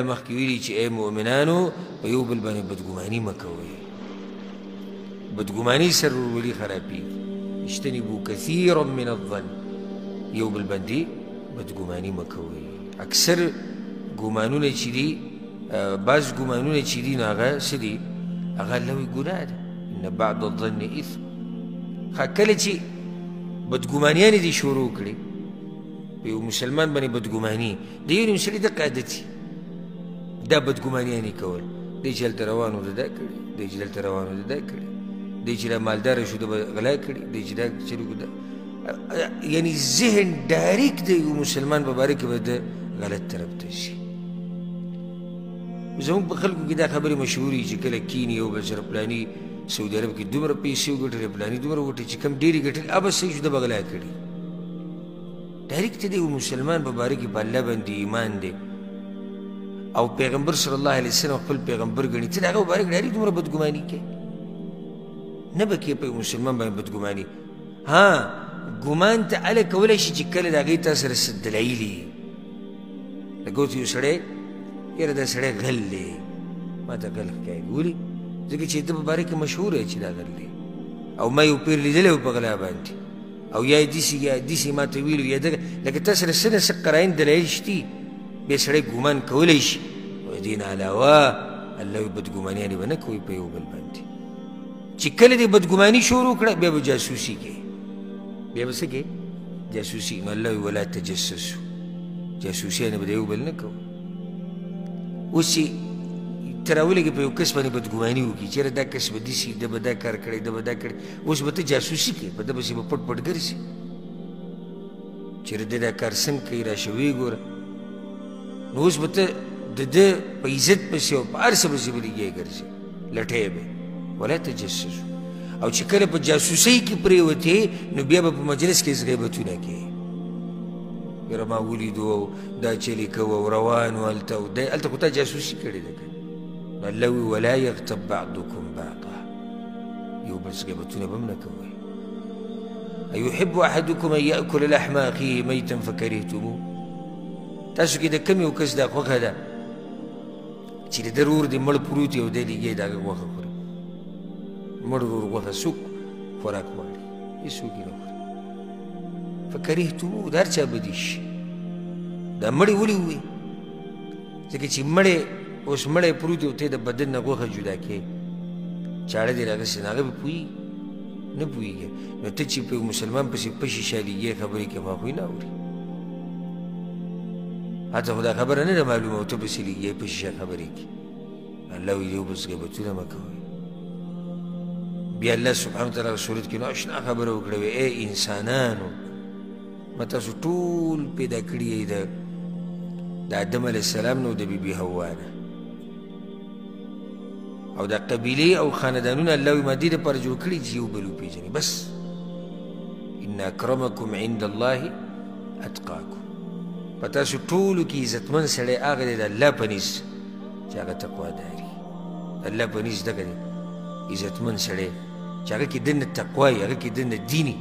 مخکې ویلي چې ای مؤمنانو په یو بل باندې بدګماني مه کوئ. بدګماني سره ورورولي خرابېږي. اجتنبوا کثیرا من الظن، یو بل باندې بدګماني مه کوئ. اکثر ګمانونه چې دي، بعض ګمانونه چې دي، نو هغه څه دي؟ هغه الله وایي ګناه ده، ان بعض الظن اثم. ښه، کله چې بدګمانیانې دې شروع کړې په یو مسلمان باندې بدګماني، د یو نیم سړي دقه عادت وي دا بدګمانیانې کول. دی چې هلته روان و ده دا کړي، دی چې دلته روان و ده دا کړي، دی چې دا مالداره شو ده به غلا کړي، دی چې دا چلو ده، یعنی ذهن ډایرک د یو مسلمان په باره کې به ده غلط طرف ته شي. زموږ په خلکو کې دا خبرې مشهورې چې کله کیني یو بل سره، پلاني سعودي عرب کې دومره پیسې وګټلې، پلاني دومره وګټلې، چې کم ډېرې ګټلې هغه صحیح شو ده به غلا کړي. ډایرک ته د یو مسلمان په باره کې په الله باندې ایمان دی او پیغمبر صلی الله علیه وسلم خپل پیغمبر ګڼي، ته د هغه مبارک ډایرک دومره بدګماني کوې؟ نه به کوې په یو مسلمان باندې بدګماني. ها، ګمان ته هله کولی شي چې کله د هغې تا سره څه دلایل وي. لکه اوس یو سړی، یاره دا سړی غل دی، ما ته غل ښکاري. ولې؟ ځکه چې د په باره کې مشهور دی چې دا غل دی، او ما یو پیر لیدلی و په غلا باندې، او یا یې داسې یا داسې ما ته ویلو، یا دغه، لکه تا سره څه نه څه قراین دلایل شتي، بیا سړی ګمان کولی شي. خو د دې نه علاوه الله وایي بدګمانیانې به نه کوئ په یو بل باندې. چې کله دې بدګماني شروع کړه بیا به جاسوسي کوې، بیا به څه کوې؟ جاسوسي. نو الله وایي ولا تجسسو، جاسوسیانې به د یو بل نه کوو. اوس چې ته راولېږې په یو کس باندې بدګماني وکړي، چېرې دا کس به داسې، ده به دا کار کړی، ده به دا کړی، اوس به ته جاسوسي کوې، په ده پسې به پټ پټ ګرځي، چېرې ده دا کار څنګه کوي، راشه ویې ګوره. نو اوس به ته د ده په عزت پسې او په هر څه پسې به لګیا ګرځې، لټوې به. ولا تجسسو. او چې کله په جاسوسۍ کې پرېوتې نو بیا به په مجلس کې غیبتونه کوې، یاره ما ولیدو دا چلې کوه او روان و هلته، او دی هلته خو تا جاسوسي کړې ده که. نو الله وایي ولا یغتب بعضکم بعضا، یو بل غیبتونه به هم نه کوئ. ایحب احدکم ان یأکل لحم اخیه میتا فکرهتموه. تاسو کې د کوم یو کس دا خوښه ده چې د ده ورور دې مړ پروت وي او دی لګیا د هغه غوښه خوري؟ مړ ورور غوښه څوک خوراک غواړي؟ هېڅوک یې نه خوري. فکرهتموه، د هر چا بدي شي. دا مړی ولې ووایي؟ ځکه چې مړی اوس مړی پروت وي او ته د بدن نه غوښه جدا کوې، چاړه دې راغستې، نو هغه به پوهېږي؟ نه پوهېږي. نو ته چې په یو مسلمان پسې پشې شا لګې خبرې کوې، خو هغوی نه اوري، هلته خو دا خبره نه ده معلومه، او ته پسې لګې پشې شا خبرې کوې. الله وایي یو بل غیبتونه مه کوئ. بیا الله سبحانه وتعالی سورت کې نو اشنا خبره وکړه، وایي ای انسانانو، ما تاسو ټول پیدا کړي یئ د آدم علیه السلام نه او د بیبي حوا نه، او دا قبیلې او خاندانونه الله وایي ما دې دپاره جوړ کړي چې یو بل وپېژني بس. ان اکرمکم عند الله اتقاکم. په تاسو ټولو کې عزتمن سړی هغه دی د الله په نیز چې هغه تقواداري، د الله په نیز دغه دی عزتمن سړی چې هغه کې دننه تقوا وي، هغه کې دننه دیني.